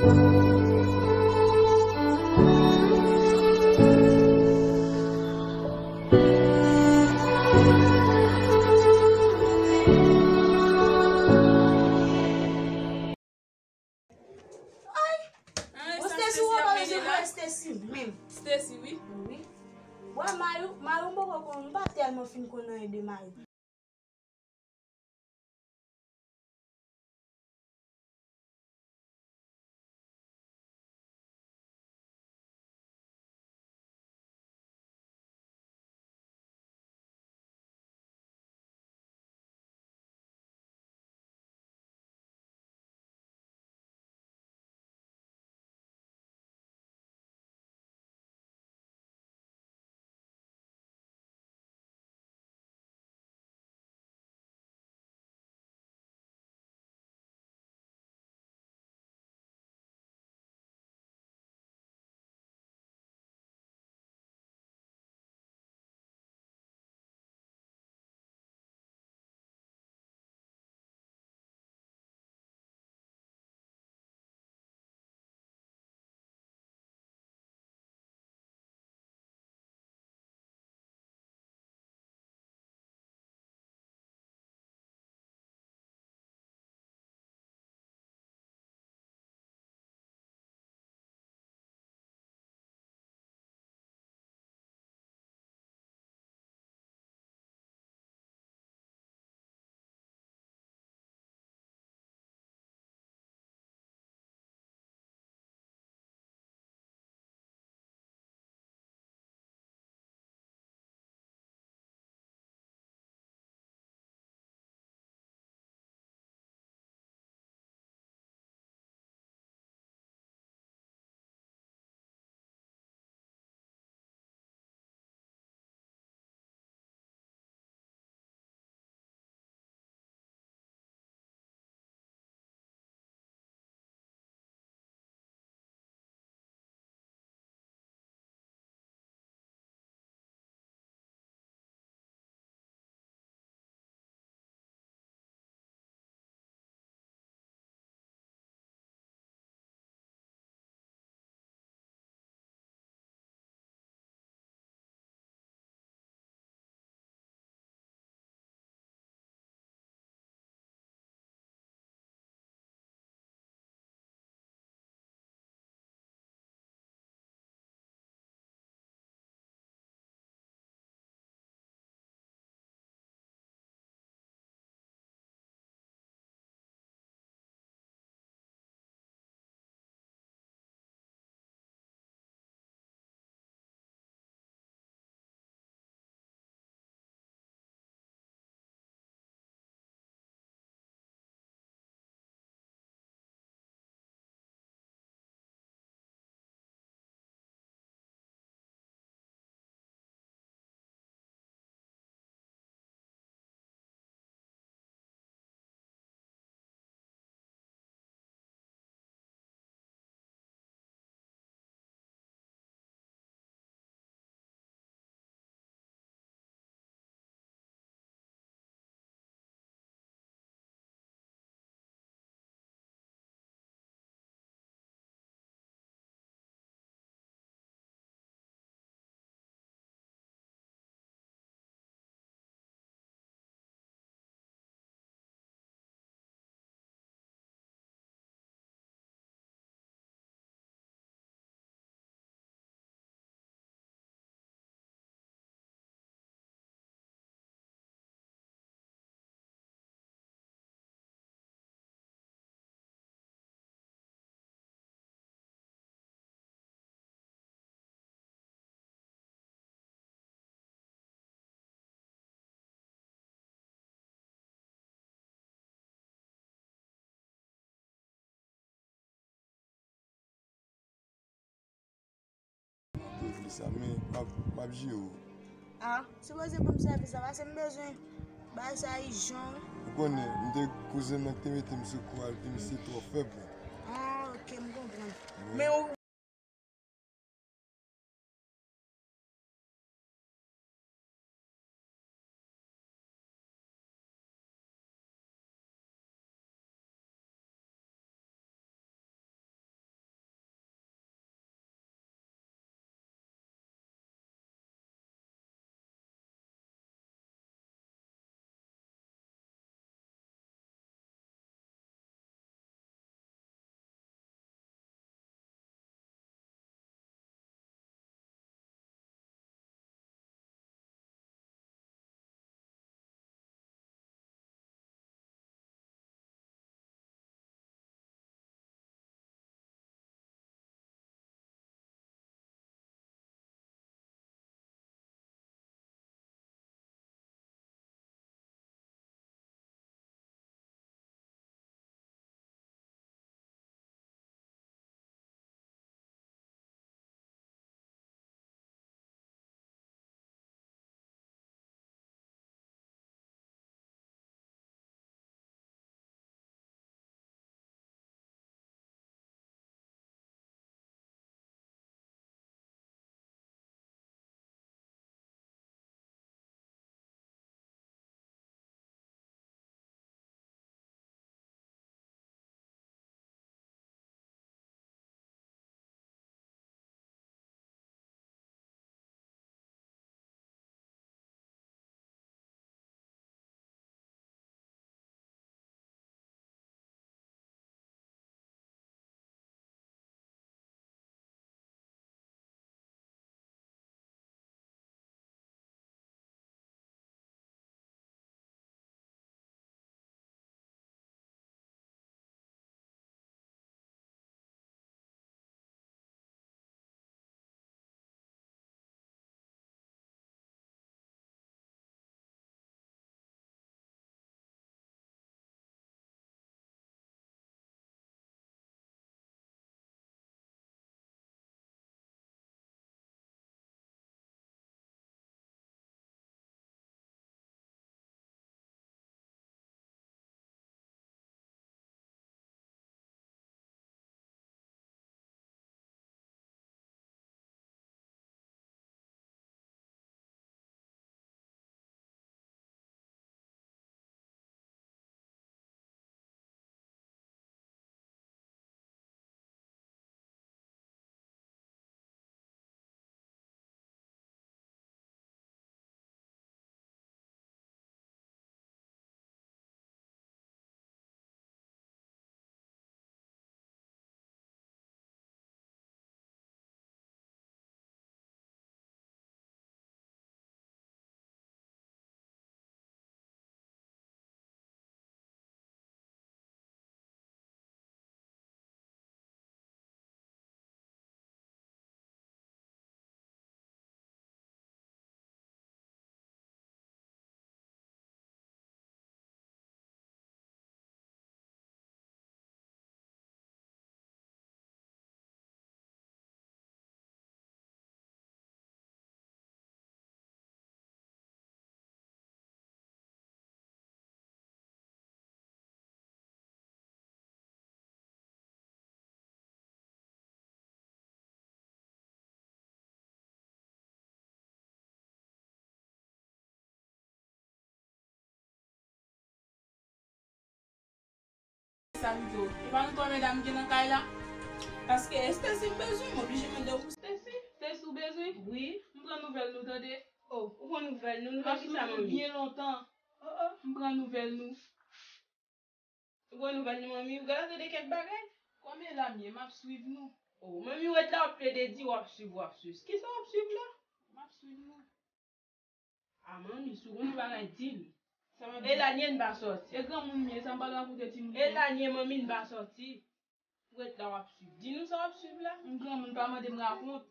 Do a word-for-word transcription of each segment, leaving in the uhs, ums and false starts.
Ay! Ay, ou sa Stacy, Stacy ou ap pa mele la? Stacy menm. Stacy, wi. Wi. Wè, Mayou, Mayou, m poko konn, m pa tèlman fin konn anyen de Mayou. Sa, men m ap, m ap jere w. Ah, sipoze ban m sèvis la, paske m bezwen bay sa ijan. Ou konnen, m te, kouzen mwen ki te mete m sou kou a, li di misye twò fèb. Ah, ok, m konprann. Wi. Men ou Sa m di w. E pa nou twa medam ki nan kay la? Paske Stacy m bezwen, m oblije mande w pou Stacy. Stacy ou bezwen? Wi. M pran nouvèl nou, tande. Oh, ou pran nouvèl nou? Nouvèl ki sa, manmi? Byen lontan. Oh, oh. M pran nouvèl nou. Ou pran nouvèl nou, manmi? Ou gentan tande kèk bagay? Kòman medam ye? M ap swiv nou. Oh, manmi, ou ret la, w ap plede di w ap swiv, w ap swiv. Kisa w ap swiv la? M ap swiv nou. A manmi, si w gen yon bagay, di m. Sa m ap di? Elanye n pa sòti. E granmoun m ye, sa m pa dwe rakonte timoun. Elanye manmi n pa sòti. Ou ret la w ap swiv. Di nou sa w ap swiv la. M granmoun pa mande m rakont.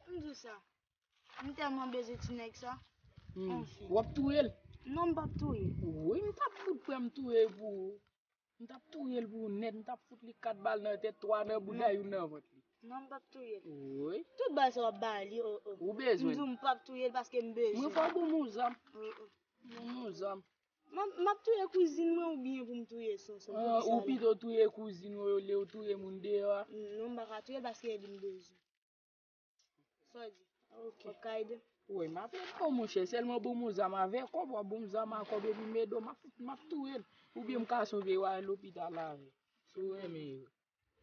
M di w sa. M tèlman bezwen ti nèg sa. Hmm. Anfen. W ap touye l? Non, m p ap touye l. Wi, m t ap fout prè m touye l pou ou. M t ap touye l pou ou nèt, m t ap fout li kat bal nan tèt, twa nan bouda, youn nan vant li. Non, m p ap touye l. Wi. Tout bagay sa w ap ba li, oh, oh. Ou bezwen. M di w m p ap touye l paske m bezwen. Mwen fò w ban m yon zam. Oh, oh. Ban m yon zam. M ap, m ap touye kouzin mwen oubyen pou m touye Sonson? Ah, ou pito touye kouzin ou olye w touye moun deyò a? Non, m pa ka touye l paske e li m bezwen. Sa w di? Ok. W ap ka ede m? Wi, m ap ede w, monchè. Sèlman ban m yon zam avè kòb, w ap ban m zam a kòb epi m ede w, m ap, m ap touye l. Oubyen m ka sonje w al lopital avè l. Si w renmen.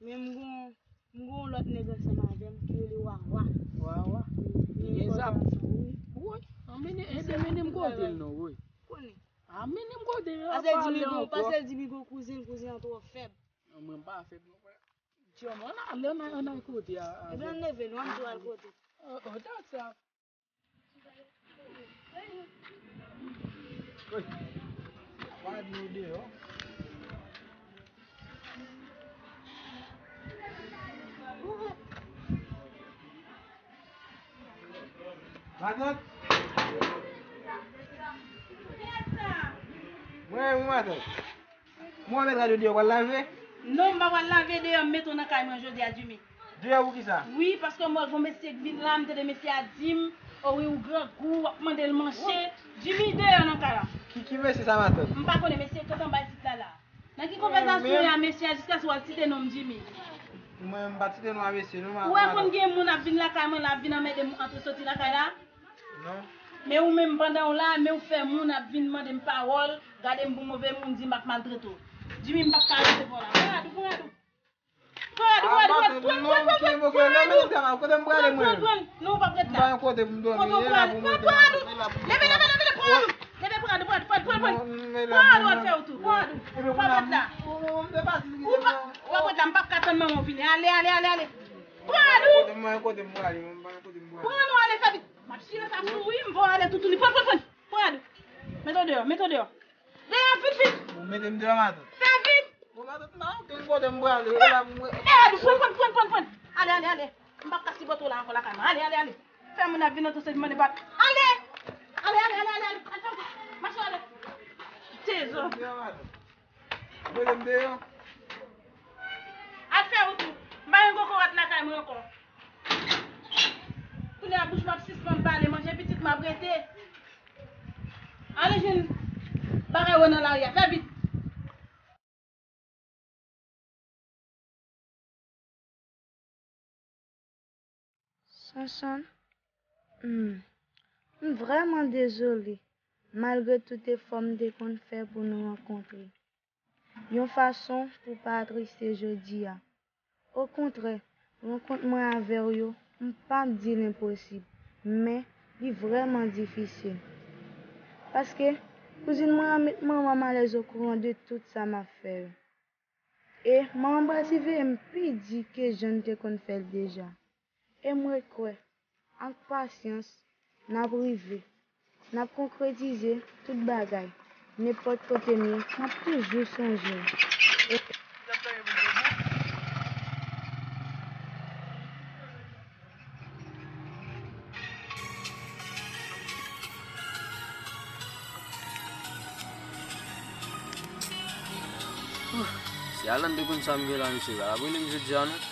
Men m gon, m gon lòt nèg ansanm avè m ki rele Wawa. Wawa? Li gen zam? Wi. Wi. An mennen, ede mennen m kote l non, wi. Konnen. A mennen m kote l, n a pale ankò. Pase l di m gon, pase l di m gon kouzen, kouzen an twò fèb. Non, mwen m pa fèb non, frè. Tchè, ann ale, ann al kote a. Ebyen, ann leve, nou ann tou al kote. Oh, oh, dat sa. Wi. Pa di nou deyò. Matant. Mwen, mwen, matant. Mwen mèt rad ou deyò, w al lave? Non, m pa pral lave deyò, m mete w nan kay mwen jodi a, Jimmy. Deyò pou kisa? Wi, paske m wè gon mesye k vin la, m tande mesye a di m, o wi, ou grangou, w ap mande l manje. Jimmy, deyò nan kay la. Ki, ki mesye sa, matant? M pa konnen, mesye k anba isit la, la. Nan ki konvèsasyon y a mesye a jiskaske w al site non m, Jimmy? Mwen, m pa t site non a mesye, non, ma-, matant. Ou wè konn gen moun ap vin lakay mwen la, ap vin anmède m antre soti lakay la? Non. Men ou menm pandan w la, men ou fè moun ap vin mande m pawòl, gade m pou move moun, di m ap maltrete w. Jimmy, m p ap ka resevwa w la. Pran rad ou, pran rad ou. Pran rad ou, pran rad ou, pran, pran, pran, pran, pran rad ou. Kote m prale mwen? Pran, pran, pran. Non, ou p ap ret la. M pa gen kote pou m dòmi. Kote w prale? Pran, pran rad ou. Leve, leve, leve, leve, pran rad ou. Leve, pran rad ou, pran, pran, pran, pran. Pran rad ou, al fè wout ou, pran rad ou. Ou p ap ret la. Ou pa, w ap ret la, m p ap ka tann manman w vini. Ale, ale, ale, ale. Pran rad ou. Kote m, kote m prale, mwen, m pa gen kote m prale. Pran rad ou, ale, fè vit. M ap chire sa sou ou, wi, m fè w ale toutouni. Pran, pran, pran. Pran rad ou. Mete w deyò, mete w deyò. Deyò, vit, vit. Bon, mete m deyò, matant. Fè vit. Bon, matant, m pa gen kote m prale. Pran rad ou, pran, pran, pran, pran, pran. Ale, ale, ale. M p ap ka sipòte w la ankò lakay mwen. Ale, ale, ale. Fè moun ap vin nan tout se mande bat. Ale! Ale, ale, ale, ale, ale. Al fè wout. Mache ale. Tezò. Mete m deyò. Al fè wout ou. M pa gen kokorat lakay mwen ankò. Kounye a bouch m ap sispann pale, manje pitit m ap rete. Ale jwenn bagay ou nan lari a, fè vit. Sonson, hmm, m vrèman dezole, malgre tout efò m te konn fè pou nou rankontre. Yon fason pou pa atriste jodi a. Okontrè, rankont mwen avè w yo, m p ap di l enposib, men li vrèman difisil. Paske, kouzin mwen an met manman m alèz okouran de tout sa m ap fè yo. E manman m pral siveye m pi di ke jan n te konn fè l deja. E m ret kwè, ak pasyans, n ap rive, n ap konkretize tout bagay. Nenpòt kote m ye, m ap toujou sonje w. E Si Alan te konn sa m gen la, misye pa t ap rele m jodi a non.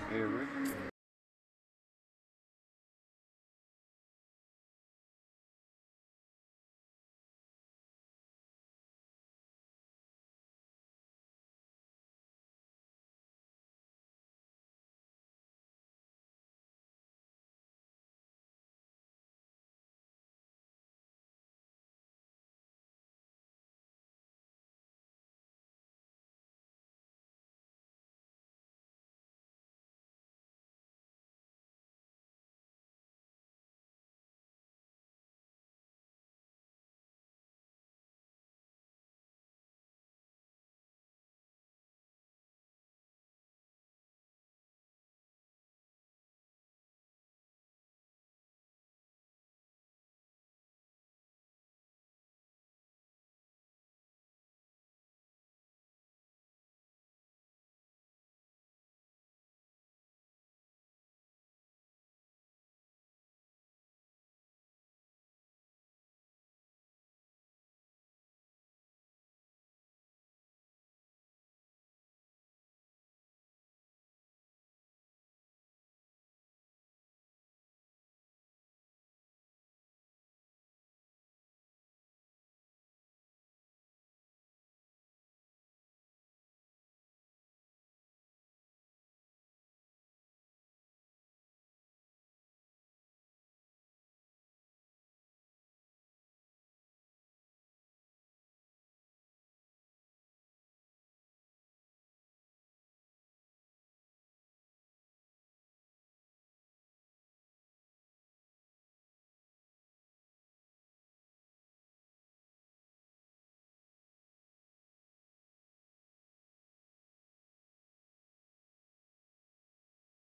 E wi.